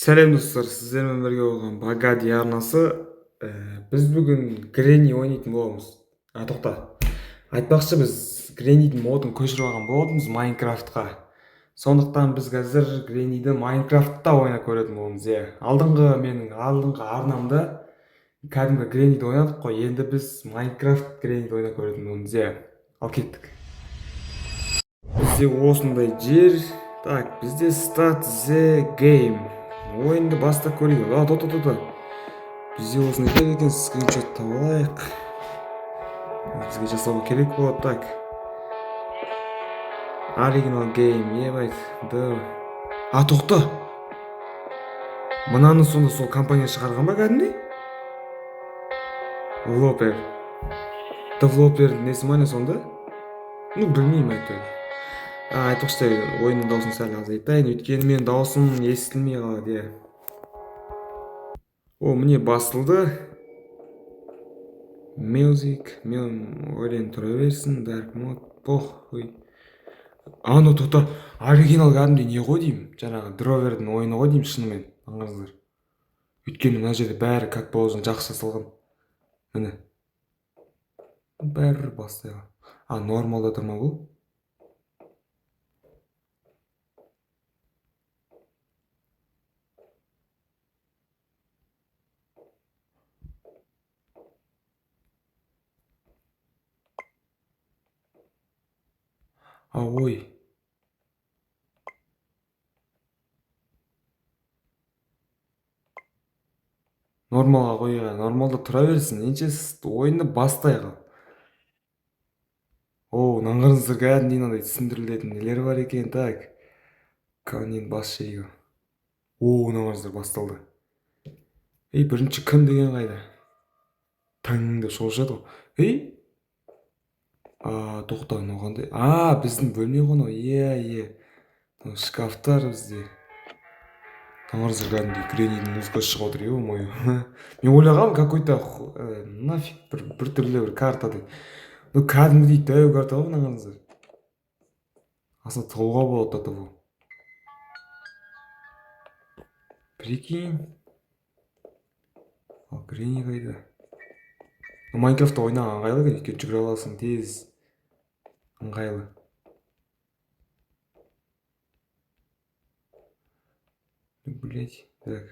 Сәлем, достар! Сіздермен бірге болған Багади арнасы. Біз бүгін Гренни ойнайтын боламыз. А, тоқта, айтпақшы, біз Греннидің модын көшіріп алған болатынбыз Майнкрафтқа. Сондықтан біз қазір Гренниді Майнкрафтта ойнап көретін боламыз, иә. Алдыңғы, менің алдыңғы арнамда кәдімгі Гренниді ойнадық қой, енді біз Майнкрафт Гренниді ойнап көретін боламыз, иә. Ал кеттік. Бізде осындай жер. Так, бізде Start the game, ойынды бастап көрейік. А, тоқта, тоқта, бізде осындай жер екен. Скриншот алайық, бізге жасауға керек болады. Так, оригинал game, ебать да. А, тоқта, мынаны сонда сол компания шығарған ба кәдімгідей? Девелопер, девелопердің несі ма, не сонда? Ну, білмеймін әйтеуір. А, айтпақшы, ойынның дауысын сәл азайтайын, өйткені менің дауысым естілмей қалады, иә. О, міне, басылды. Music мен өлең тұра берсін. Dark mode, похуй. Ано, тоқта, оригинал кәдімгідей не ғой деймін, жаңағы дровердің ойыны ғой деймін шынымен. Аңғарыңыздар, өйткені мына жерде бәрі как положено жақсы жасалған. Міне, бәрі. Бастайық. А, нормалда тұр ма бұл? А, ой, нормалға қояйық, нормалда тұра берсін. Ендеше ойынды бастайық. О, мынаны қараңыздар, кәдімгідей мынандай түсіндірілетін нелер бар екен. Так, нені бас жейік. О, мына қараңыздар, басталды. Ей, бірінші кім деген қайда? Таң деп шығып ғой. Ей, а, тоқта, мынау қандай? А, біздің бөлме ғой мынау. Иә, иә, мынау шкафтар бізде. Мына қараңыздар, кәдімгідей Греннидің музыкасы шығып отыр. Ё-моё, мен ойлағанмын какой-то нафиг бір біртүрлі бір карта деп. Ну, кәдімгідей дәу карта ғой. Мына қараңыздар, астына тығылуға болады до того, прикинь. Ал Гренни қайда? Майнкрафтта ойнаған ыңғайлы екен, өйткені жүгіре аласың тез, ыңғайлы. Блять, так,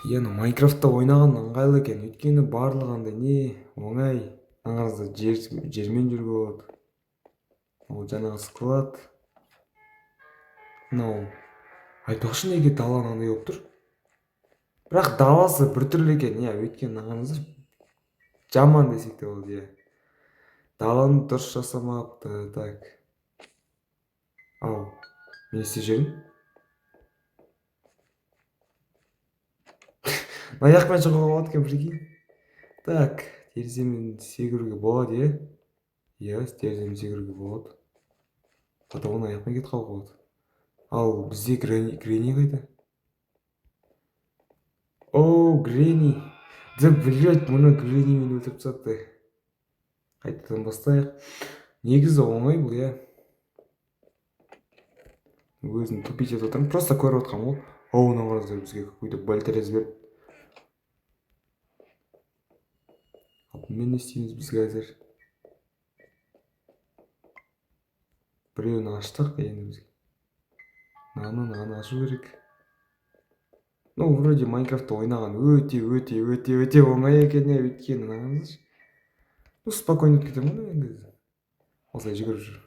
иә, мына Майнкрафтта ойнаған ыңғайлы екен, өйткені барлығы андай не, оңай. Мына қараңыздар, жер, жермен жүруге болады. Ол жаңағы склад мынау. Айтпақшы, неге дала мынандай болып тұр? Бірақ даласы біртүрлі екен, иә, өйткені мына қараңыздар, жаман десек те болады, иә, даланы дұрыс жасамапты. Так, ау, мен не істеп жібердім? Мына жақпен шығуға болады екен, прикинь. Так, тереземен секіруге болады, иә, иә, тереземен секіруге болады. Потом ана жақпен кетіп қалуға болады. Ал бізде Гренни қайда? О, Гренни! Да, блять, мұны Греннимен өлтіріп тастады. Қайтадан бастайық. Негізі оңай бұл, иә. Өзім тупить етіп отырмын, просто көріп отқанмын ғой. Оу, мына қараңыздар, бізге какой-то болторез берді. Ал бұнымен не істейміз біз қазір? Біреуін аштық, енді бізге мынаны, мынаны ашу керек. Ну, вроде Майнкрафтта ойнаған өте, өте, өте, өте оңай екен, иә, өйткені мына қараңыздаршы, ну, спокойно өтіп кетемін ғой мен қазір осылай жүгіріп жүр.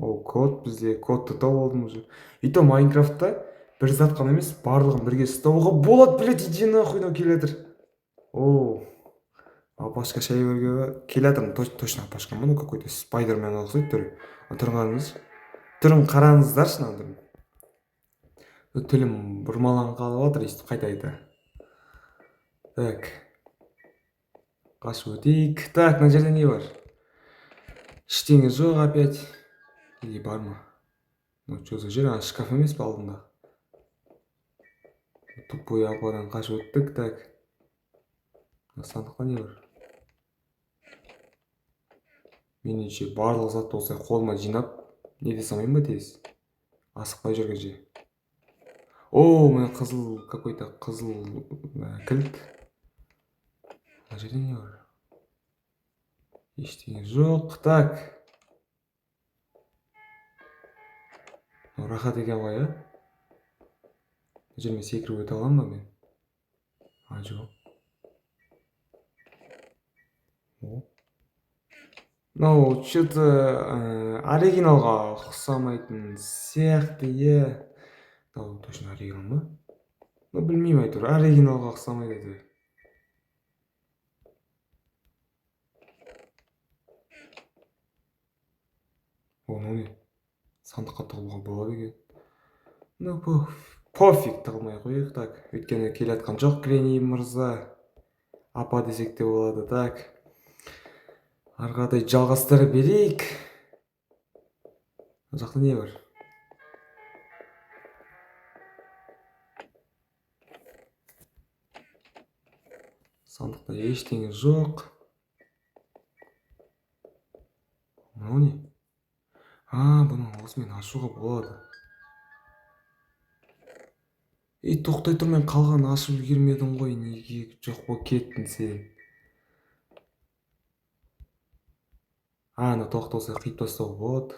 О, код, бізде кодты тауып алдым уже. И то Майнкрафтта бір зат қана емес, барлығын бірге ұстауға болады. Блять, иди нахуй, мынау келе жатыр. О, апашка шай беруге келе жатырмын. Точно апашка ма? Ну, какой-то спайдерменға ұқсайды түрі. Түрін қараңыздаршы, түрін қараңыздаршы мынаның түрін. Тілім бұрмаланып қалып жатыр өйстіп қайта қайта. Так, қашып өтейік. Так, мына жерде не бар? Ештеңе жоқ опять. Или бар ма? Ну, что за жер? А, шкаф емес пе алдында? Тупой ападан қашып өттік. Так, мына сандықта не бар? Меніңше барлық затты осылай қолыма жинап, не дей салмаймын ба тез? Асықпай жүргенше. О, міне қызыл, какой-то қызыл кілт. Мына жерде не бар? Ештеңе жоқ. Так. Мынау рахат екен ғой, ә? Мына жермен секіріп өте аламын ба мен? А, жоқ. О. Мынау чё-то оригиналға ұқсамайтын сияқты, иә. Мынау точно оригинал ма? Ну, білмеймін әйтеуір, оригиналға ұқсамайды әйтеуір. О, мынау не? Сандыққа тығылуға болады екен. Ну, пофиг, тығылмай қояйық, так. Өйткені келе жатқан жоқ Гренни мырза. Апа десек те болады, так. Ары қаратай жалғастыра берейік. Мына жақта не бар? Сандықта ештеңе жоқ. Мынау не? А, бұны осымен ашуға болады. Ей, тоқтай тұр, мен қалғанын ашып үлгермедім ғой, неге жоқ болып кеттің сен? А, ана тоқты осылай қиып тастауға болады.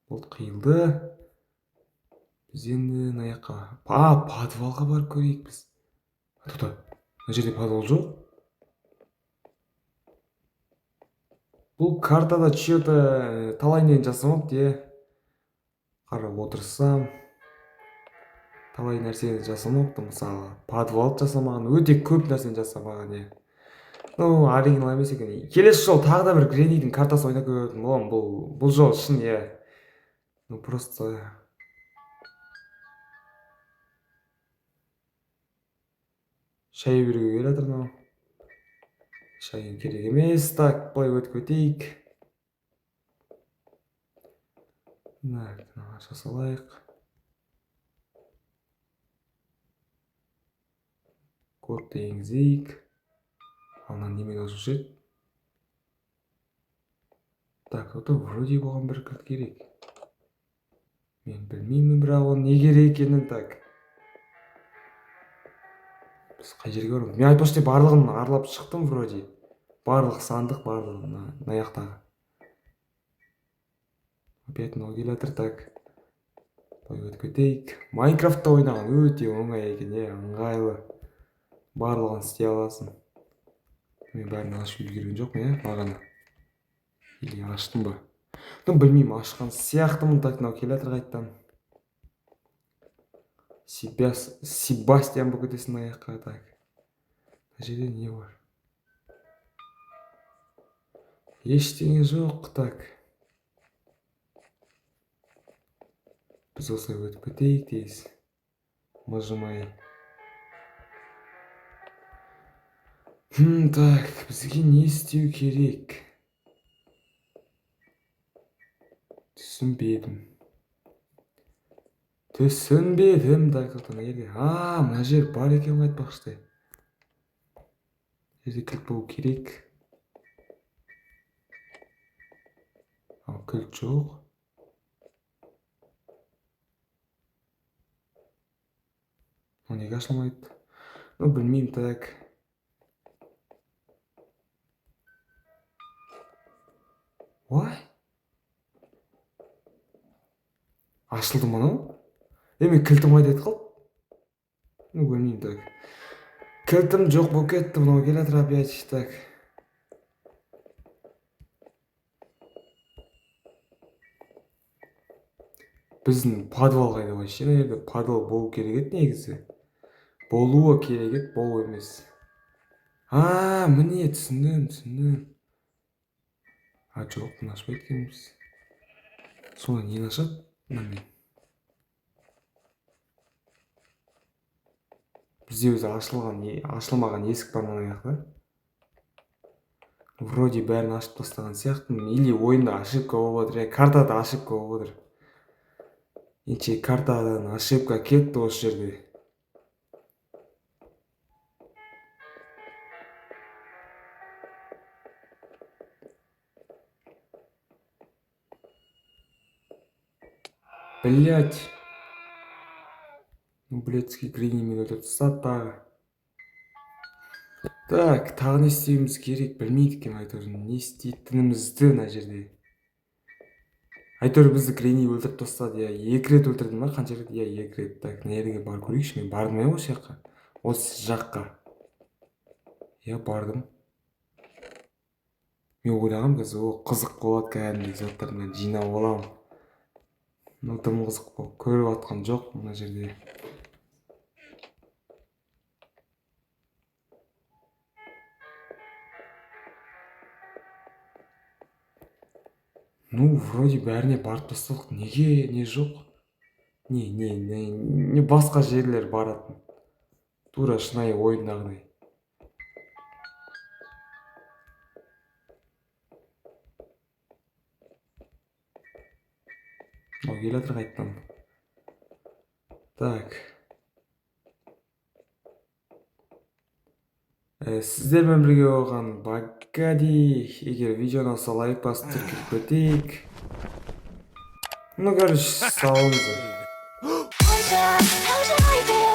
Болды, қиылды. Біз енді мына жаққа, а, подвалға барып көрейік біз. А, тоқта, мына жерде подвал жоқ. Бұл картада чё-то талай нені жасамапты, иә. Қарап отырсам, талай нәрсені жасамапты, мысалы, подвал жасамаған, өте көп нәрсені жасамаған, иә. Ну, оригинал емес екен. Келесі жолы тағы да бір Греннидің картасын ойнап көретін боламын. Бұл жолы шын, иә. Ну, просто шай беруге келе жатыр мынау. Шайың керек емес. Так, былай өтіп кетейік. Так, мынаны аша салайық. Кодты енгізейік. Ал мынаны немен ашушы еді? Так, это вроде бұған бір кілт керек. Мен білмеймін, бірақ оның не керек екенін. Так. Біз қай жерге барамыз? Мен айтпақшы, барлығын аралап шықтым вроде. Барлық сандық, барлығы мына жақтағы. Опять мынау келе жатыр, так. Былай өтіп кетейік. Майнкрафтта ойнаған өте оңай екен, иә, ыңғайлы. Барлығын істей аласың. Мен бәрін ашып үлгерген жоқпын, иә, бағана. Или аштым ба? Ну, білмеймін, ашқан сияқтымын. Так, мынау келе жатыр қайтадан. Себастьян болып кетесің мына жаққа, так. Мына жерде не бар? Ештеңе жоқ, так. Біз осылай өтіп кетейік тез. Мыжымай. Так, бізге не істеу керек? Түсінбедім. Түсінбедім. Так, тоқта, мына жерде. А, мына жер бар екен ғой айтпақшы. Жерде кілт болу керек. Ал, кілт жоқ. Ол неге ашылмайды? Ну, білмеймін, так. Ой? Ашылды ма анау? Е, мен кілтім қайда кетіп қалды? Ну, білмеймін, так. Кілтім жоқ болып кетті, мынау келе жатыр опять, так. Біздің подвал қайда вообще? Мына жерде подвал болу керек еді негізі. Болуы керек еді, болу емес. А, міне, түсіндім, түсіндім. А, жоқ, бұны ашпайды екенбіз. Сонда нені ашады? Мына мен. Бізде өзі ашылмаған есік бар мына жақта. Вроде бәрін ашып тастаған сияқтымын. Или ойында ошибка болып отыр, иә, картада ошибка болып отыр. Ендеше картадан ошибка кетті осы жерде. Блять. Ну, блядский Греннимен өлтіріп тастады тағы. Так, тағы не істеуіміз керек, білмейді екенмін, әйтеуір не істейтінімізді мына жерде. Әйтеуір бізді Гренни өлтіріп тастады, иә, екі рет өлтірді ма, қанша рет? Иә, екі рет. Так, мына жерге барып көрейікші, мен бардым иә осы жаққа. Осы жаққа. Иә, бардым. Мен ойлағанмын, қазір ол қызық болады, кәдімгідей заттардың бәрін жинап аламын. Но дым қызық болып көріп жатқан жоқ мына жерде. Ну, вроде бәріне барып тастадық. Неге не жоқ? Не, не, не, не басқа жерлер баратын. Тура шынайы ойындағыдай. Мынау келе жатыр қайтадан. Так. Сіздермен бірге болған Багади. Егер видео ұнаса, лайк басып, тіркеліп кетейік. Ну, короче, сау болыңыздар. How should I feel?